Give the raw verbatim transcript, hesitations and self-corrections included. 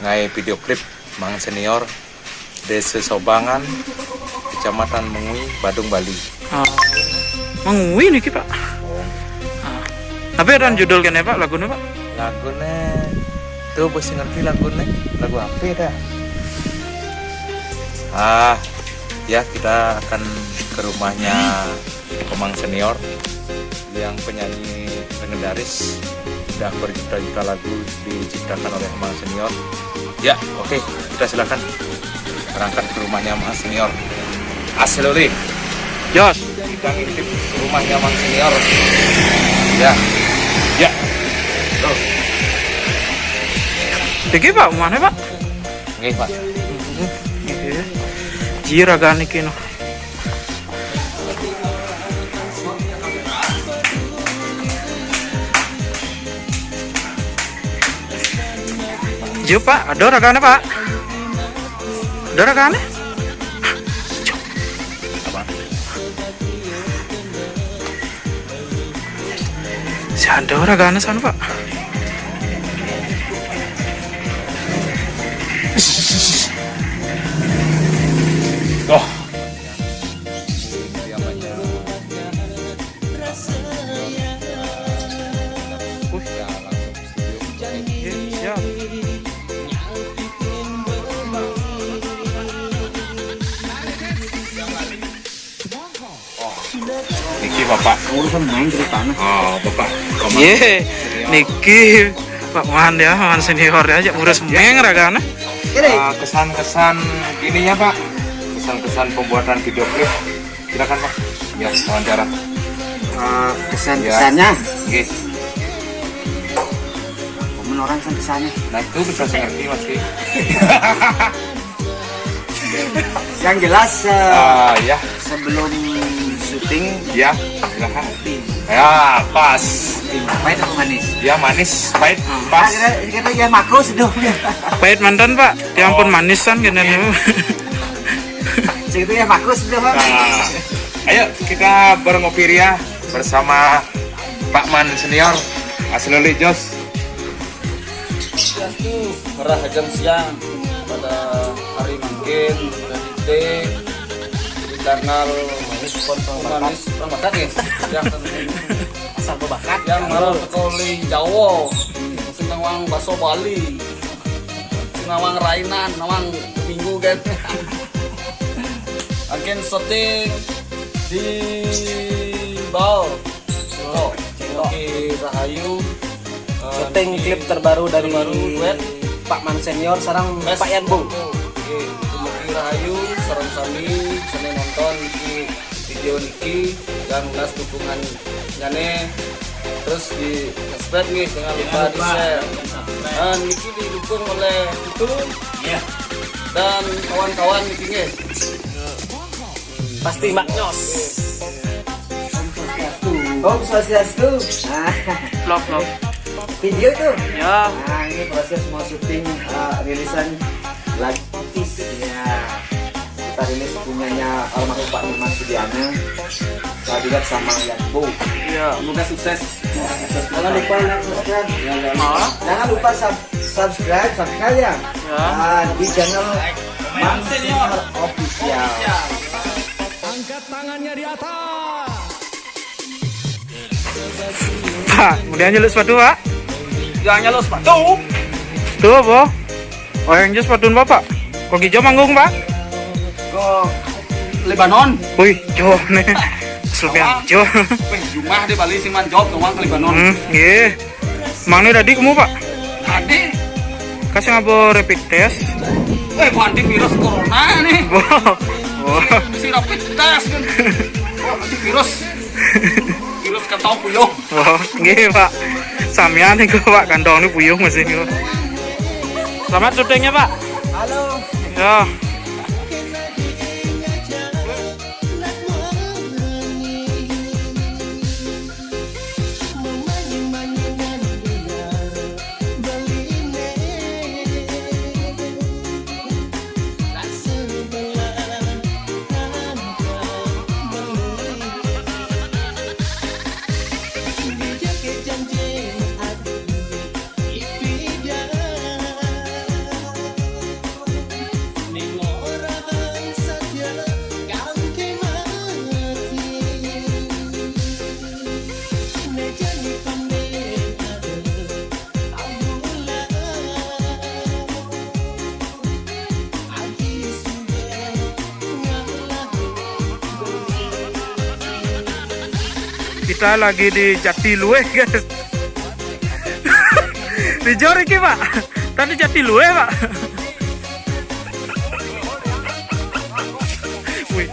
Ngaé video klip Mang Senior, Désa Sobangan, Kecamatan Mengwi, Badung, Bali. Ah, Mengwi niki, Pak. Ah. Tapi ada judul kéné, Pak, lagunya, Pak? Lagunya tuh, bos ngerti lagunya. Lagu apa dah? Ah, ya, kita akan ke rumahnya Komang Senior, yang penyanyi legendaris, sudah berjuta-juta lagu diciptakan oleh Komang Senior. Ya, oke, kita silakan berangkat ke rumahnya Mang Senior. Asluli. Jos. Kita ngintip rumahnya Mang Senior. Ya. Ya. Tuh. Iki, Pak, mana, Pak? Nggih, Pak. Nggih. Jir agak niki, no. Jio, Pak, ada ragane, Pak? Ada ragane? Si ada ragane sana, Pak. Wah. Wih. Iya, siap. Oh, niki Bapak. Urusan main ceritanya. Oh, Bapak. Komang. Iya, senior. Niki Pak Man ya, Man Senior ya, aja urus meng ragana. Ah, kesan-kesan ininya, Pak. Kesan-kesan pembuatan video klip. Silakan, Pak. Ya, wawancara. Eh, kesan-kesannya. Ya. Nggih. Komen orang kesan-kesannya. Nah, itu bisa saya ngerti, Mas Ki. Yang jelas, eh, ah, ya, sebelum syuting, ya, silakan. Kopi. Ya, pas. Kopi. Pahit atau manis? Ya, manis, pahit, ah, pas. Kita, kita ya makus dong. Pahit mantan, Pak. Ya ampun, oh, manis kan, gini. Iya. Segitu ya, bagus itu, Bang. Nah, ayo kita bareng ngopi ria bersama Pak Man Senior, Asluli Jos. Swastiastu, merah jam siang pada hari mangkin, pada dite, di tanggal manis, manis, perang bakat ya. Yang asal berbakat. Yang malam sekali Jawa, sing nawang baso Bali. Nawang rainan, nawang minggu kan. Akhirnya syuting di Bau. Oh, oke, Rahayu. Eh, syuting niki klip terbaru dari terbaru duet Pak Man Senior sareng Best Pak Yanbo. Oke, Mugi Rahayu sareng sami, sami nonton niki video niki, dan luas dukungannya nih. Terus di subscribe nih, jangan lupa di share. Dan niki didukung oleh itu, iya, dan kawan-kawan niki nih. Pasti Mak Nyos. Om Swastiastu. Nah. Vlog, vlog. Video itu? Ya. Nah, ini proses mau syuting, eh, rilisan lagu Otis. Ya. Kita rilis punyanya almarhum Pak Nyoman Sugiana. Saya juga sama Yanbo. Iya. Semoga sukses. Semoga sukses. Jangan lupa like, subscribe. Ya, ya. Hah? Jangan lupa sub-, subscribe, subscribe ya. Ya. Ah, di channel Mang Senior Official. Angkat tangannya di atas. Pak, kemudian nyeluk sepatu, Pak. Ya, nyeluk sepatu. Tuh, apa? Oh, yang jus sepatu Bapak. Kok hijau manggung, Pak? Ke Lebanon. Wih, jauh nih. Sepi jauh. Wih, jumah di Bali sih, man, jauh doang ke Lebanon. Hmm, iya. Mang nih tadi kamu, Pak? Tadi. Kasih ngabo rapid test. Eh, gua antivirus corona nih. Wah. Wah. Mesti rapid test kan. Wah, antivirus. Virus kantong puyuh. Oh, nggih, Pak. Samian niku, Pak, kantong ini puyuh masih niku. Selamat syutingnya, Pak. Halo. Ya. Kita lagi di Jatiluwih, guys. Di jor iki, Pak. Tadi Jatiluwih, Pak. Wih.